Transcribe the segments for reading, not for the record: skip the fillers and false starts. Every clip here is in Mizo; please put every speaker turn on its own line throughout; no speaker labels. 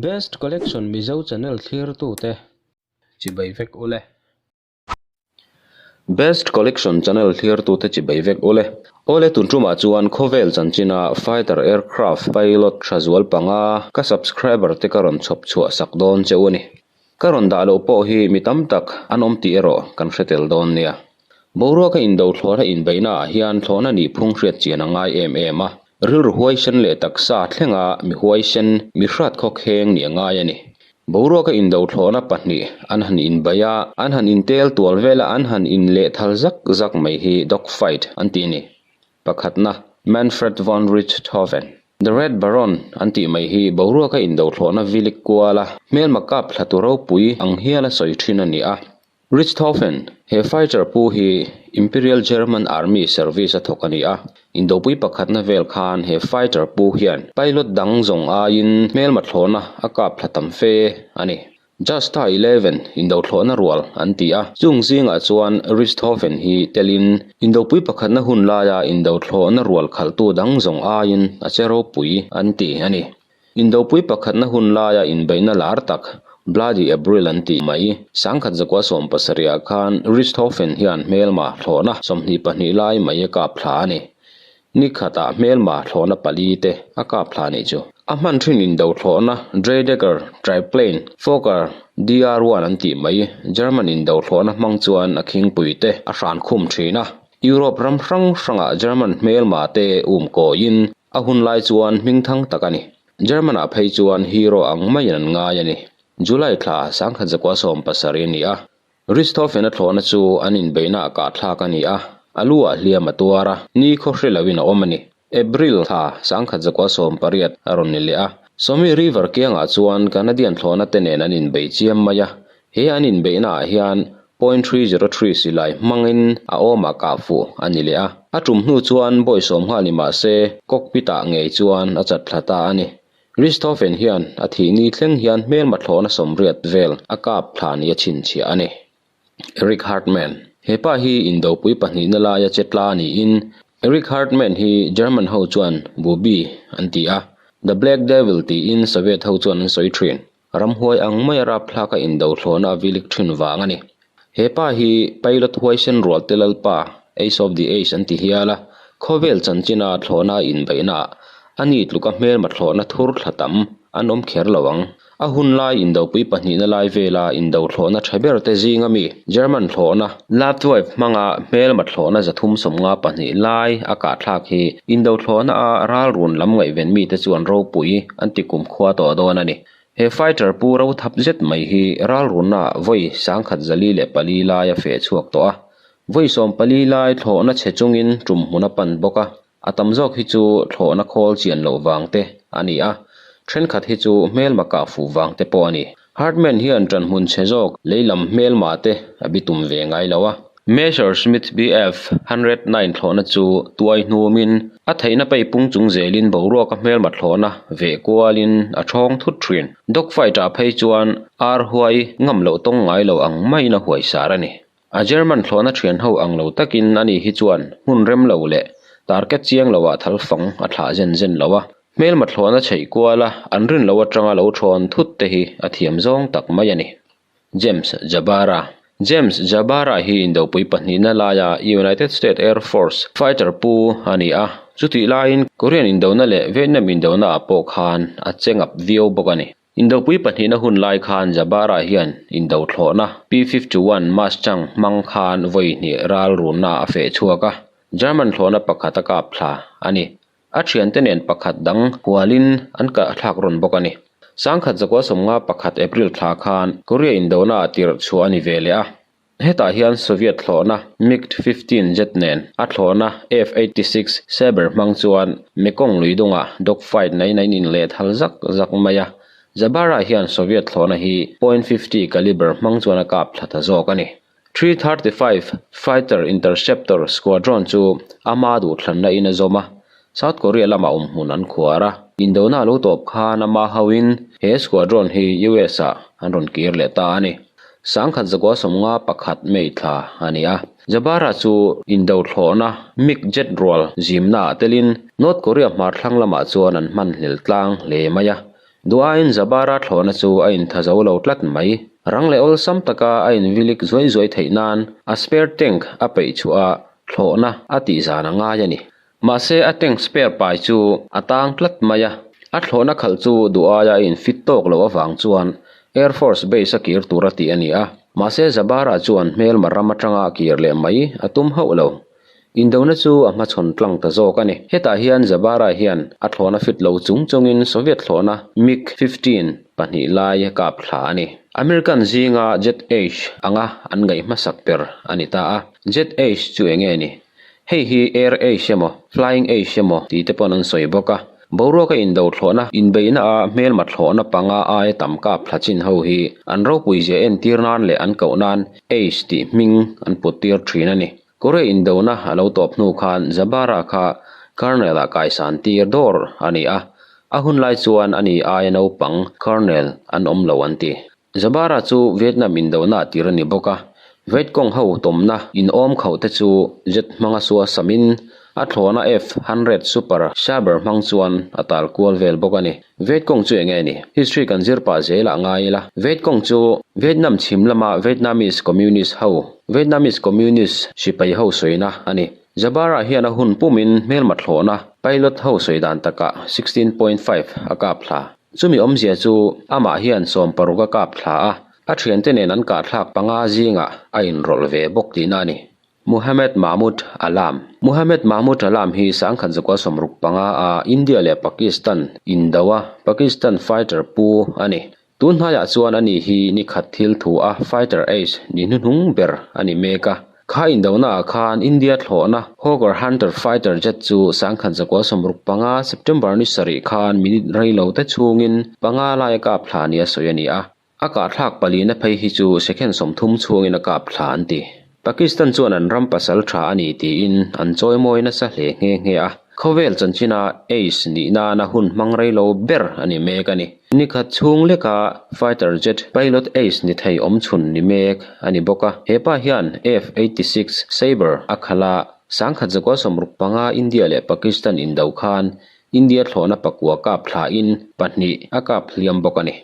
Best Collection Mizo channel thlirtute chibai vek ule. Best Collection channel thlirtute chibai vek ule. Awle tun tumah chuan khawvel chanchina fighter aircraft pilot tha zual panga ka subscriber te ka rawn chhawp chhuah sak dawn che u a ni. Ka rawn dah loh pawh hi mi tam tak an awm tih erawh kan hre tel dawn nia. Boruaka indo thlawhna inbeihnaah hian thlawhna nih phung hriat chian a ngai em em a, rilru huaisen leh taksa thlenga mi huaisen, mi hrat khawkheng nih a ngai a ni. Boruaka indo thlawhna pahnih an han inbeih a, an han intel tual vel a, an han inlehthal zak zak mai hi dog fight an tih a ni. Pakhatna, Manfred von Richthofen, The Red Baron an tih mai hi boruaka indo thlawhna vilik kuala hmelma kap thlatu ropui ang hiala sawi thin a ni a. Richthofen, He fighter pu hi Imperial German Army service a thawk a ni a. Indopui pakhatna vel khan he fighter pu hian pilot dang zawng aiin hmelma thlawhna a kap thla tam fe a ni. Jasta 11 indothlawhna rual an ti a, chung zingah chuan Richthofen hi telin indopui pakhatna hun laia indothlawhna rual khalhtu dang zawng aiin a che ropui an ti a ni. Indopui pakhatna hun laia inbeihna lar tak, Bloody April an tih mai, sangkhat zakua 70 ah khan Richthofen hian hmelma thlawhna 22 lai mai a kap thla a ni. Ni khatah hmelma thlawhna pali te a kap thla nih chu. A hman thin indo thlawhna Dreidecker Triplane Fokker DR-1 an tih mai, German indo thlawhna hmang chuan a khingpui te a hran khum thin a. Europe ram hrang hrangah German hmelma te um kawiin A hun lai chuan hmingthang tak a ni. German-ah phei chuan hero ang maiin an ngai a ni. July thla 1970 a ni a. Richthofen-a thlawhna chu an inbeihna a kahthlak a ni a, a lu ah hliam a tuar a, ni khaw hre loin a awm a ni. April thla 1980 a rawn ni leh a. Somme River kiangah chuan Canadian thlawhna te nen an inbei chiam mai a, He an inbeihna ah hian .303 silai hmangin a awmah kah fuh a ni leh a. A tum hnu chuan bawi sawm nghal ni mah se cockpit ah ngei chuan a chat thla ta a ni. Richthofen hian a thih ni thleng hian hmelma thlawhna sawmriat vel a kap thla ni a chhinchhiah a ni. Eric Hartmann. He pa hi indopui pahnihna laia che tla niin Eric Hartmann hi German ho chuan Bubi an ti a, The Black Devil tiin Soviet ho chuan an sawi thin. Ramhuai ang maia rapthlak a indo thlawhna a vilik thin vang a ni. He pa hi pilot huaisen rual te lalpa, Ace of the Ace an ti hial a, khawvel chanchina thlawhna a inbeihna ah a ni tluka hmelma thlawhna thur thla tam an awm kher lo ang. A hun lai indopui pahnihna lai vela indo thlawhna tha ber te zinga mi German thlawhna, Luftwaffe hmanga hmelma thlawhna 352 lai a kahthlak hi indo thlawhna a ralrun lam ngaihven mite chuan ropui an ti kumkhua tawh dawn a ni. He fighter pu ro thap zet mai hi ralrunna vawi 1044 lai a feh chhuak tawh a, vawi 14 lai thlawhna chhe chungin tum hmun a pan bawk a. A tam zawk hi chu thlawhna khawl chian loh vang te a ni a, thenkhat hi chu hmelma kah fuh vang te pawh a ni. Hartman hian ṭanhmun chhe zawk leilam hmelma te a bitum ve ngai lo a. Messerschmitt BF 109 thlawhna chu tuai hnumin a theihna peipung chung zelin boruaka hmelma thlawhna veh kualin a ṭhawng thut ṭhin. Dogfight ah phei chuan ar huai ngam loh tawng ngai lo ang maiin a huaisar a ni. A German thlawhna thian ho ang lo takin ani hi chuan hmun rem lo leh target chiang loah thal fang a thlah zen zen lo a. Hmelma thlawhna chheih kuala an rin loh atanga lo thawn thut te hi a thiam zawng tak mai a ni. James Jabara James Jabara hi indopui pahnihna laia United States Air Force fighter pu a ni a, chutih laiin Korean indona leh Vietnam indona ah pawh khan a che ngap viau bawk a ni. Indopui pahnihna hun lai khan Jabara hian indo thlawhna P-51 Mustang hmang khan vawi hnih ral runna a feh chhuak a, German thlawhna pakhat a kap thla a ni. A thiante nen pakhat dang hualin an kahthlak rawn bawk a ni. 1951 April thla khan Korea indona ah tirh chhuah a ni ve leh a. Hetah hian Soviet thlawhna MiG-15 jet nen a thlawhna F-86 Sabre hmang chuan Mekong lui dungah dogfight nai naiin inlehthal zak zak mai a. Jabara hian Soviet thlawhna hi point 50 calibre hmang chuan a kap thla ta zawk a ni. 335 Fighter Interceptor Squadron chu ama duhthlanna in a zawm a, South Korea lamah awmhmun an khuar a. Indona a lo tawp khan ama hoin he squadron hi US ah an rawn kir leh ta a ni. 1951 May thla a ni a. Jabara chu indo thlawhna MiG jet rual zimna ah telin North Korea hmar thlang lamah chuan an hman hlel tlang hle mai a. Duh aiin Zabara thlawhna chu a intha zo lo tlat mai. Rang leh awlsam taka a invilik zuai zuai theih nan a spare tank a peih chhuah a, thlawhna a tih zan a ngai a ni. Mahse a tank spare pai chu a tang tlat mai a, a thlawhna khalh chu duh aia a infit tawk loh avang chuan Air Force Base a kir tur a tih a ni a. Mahse Zabara chuan hmelma ram atanga a kir leh mai a tum hauh lo. Indona chu a hmachhawn tlang ta zawk a ni. Hetah hian Zabara hian a thlawhna fit lo chung chungin Soviet thlawhna MiG 15 pahnih lai a kap thla a ni. American zinga Jet Age anga an ngaih hmasak ber a ni ta a. Jet Age chu eng nge ni? Hei hi Air Age emaw, Flying Age emaw tih te pawn an sawi bawk a. Boruaka indo thlawhna, inbeihna a hmelma thlawhna panga aia tam kap thla chin ho hi an ropui zia entir nan leh an koh nan Age tih hming an put tir thin a ni. Korea indona a lo tawp hnu khan Zabara kha Colonel ah kaisan tir dawr a ni a, a hun lai chuan ani aia naupang Colonel an awm lo an ti. Zabara chu Vietnam indona a tir a ni bawk a, Vietcong ho tawmna inawm khauh te chu jet hmanga sua samin a thlawhna F-hundred Super Sabre hmang chuan a tal kual vel bawk a ni. Vietcong chu enge ni? History kan zir pah zel ah ngai ila. Vietcong chu Vietnam chhim lama Vietnamese Communist ho, Vietnamese Communist sipai ho sawina a ni. Zabara hian a hun pumin hmelma thlawhna pilot ho sawi dan takah 16.5 a kap thla. Chumi awmzia chu amah hian 16 a kap thla a, a thiante nen an kahthlak panga zingah a inrawlh ve bawk tihna a ni. Muhammad Mahmud Alam Muhammad Mahmud Alam hi 1965 a India leh Pakistan indo a Pakistan fighter pu a ni. Tun hnaiah chuan ani hi ni khat thil thu a fighter ace ni hnuhnung ber a ni mek a. Kha indona ah khan India thlawhna Hawker Hunter fighter jet chu 1965 September ni sarih khan minute reilo te chhungin panga laia kap thla nia sawi a ni a. A kahthlak palina phei hi chu second 30 chhungin a kap thla an ti. Pakistan chuan an ram pasal tha a ni tiin an chawimawi nasa hle nghe nghe a. Khawvel chanchina ace nih nana hun hmang rei lo ber a ni mek a ni. Nikhat chhung leka fighter jet pilot ace ni thei awm chhun ni mek a ni bawk a. He pa hian F-86 Sabre a khalh a, 1965 India leh Pakistan indo khan India thlawhna pakua kap thlain pahnih a kap hliam bawk a ni.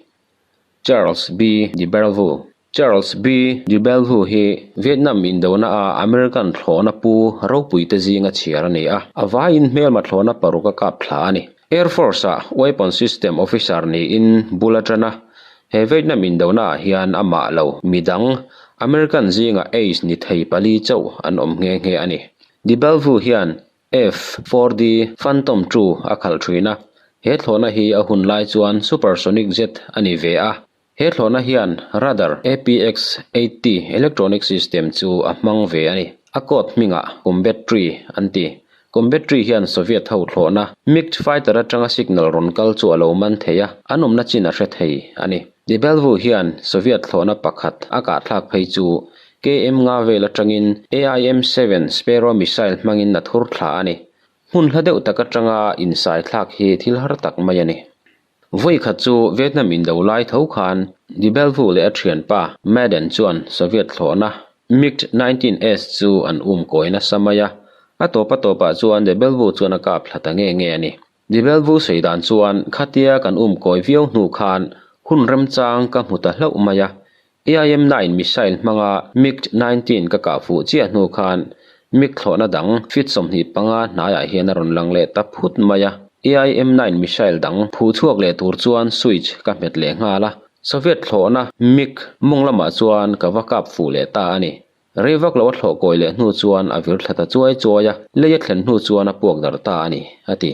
Charles B. De Bellevue Charles B. De Bellevue hi Vietnam indona a American thlawhna pu ropui te zinga chhiar a ni a, a vaiin hmelma thlawhna paruk a kap thla a ni. Air Force ah Weapon System Officer niin bul a tan a, he Vietnam indona ah hian amah lo midang American zinga ace ni thei pali chauh an awm nghe nghe a ni. De Bellevue hian F-4D Phantom 2 a khalh thin a, he thlawhna hi a hun lai chuan supersonic jet a ni ve a. He thlawhna hian radar APX-80 electronic system chu a hmang ve a ni. A code hmingah Combat Tree an ti. Combat Tree hian Soviet ho thlawhna MiG fighter atanga signal rawn kal chu a lo man thei a, an awmna chin a hre thei a ni. Debelvu hian Soviet thlawhna pakhat a kahthlak phei chu KM nga vel atangin AIM-7 Sparrow missile hmangin a thur thla a ni. Hmun hla deuh tak atanga insai thlak hi thil har tak mai a ni. Vawi khat chu Vietnam indo lai tho khan Debelvu leh a thianpa Madden chuan Soviet thlawhna MiG-19S chu an um kawi nasa mai a, a tawp a tawpah chuan Debelvu chuan a kap thla ta nge nge a ni. Dibelvu sawi dan chuan khatia kan um kawi viau hnu khan hun remchang ka hmu ta hlauh mai a, AIM-9 missile hmanga MiG-19 ka kah fuh chiah hnu khan MiG thlawhna dang feet 25 hnaiah hian a rawn lang leh ta phut mai a. AIM-9 missile dang phuh chhuak leh tur chuan switch ka hmet leh nghal a, Soviet thlawhna MiG mawng lamah chuan ka va kap fuh leh ta a ni. Rei vak lo a thlawh kawi leh hnu chuan a vir thla ta chuai chuai a, lei a thlen hnu chuan a puak darh ta a ni, a ti.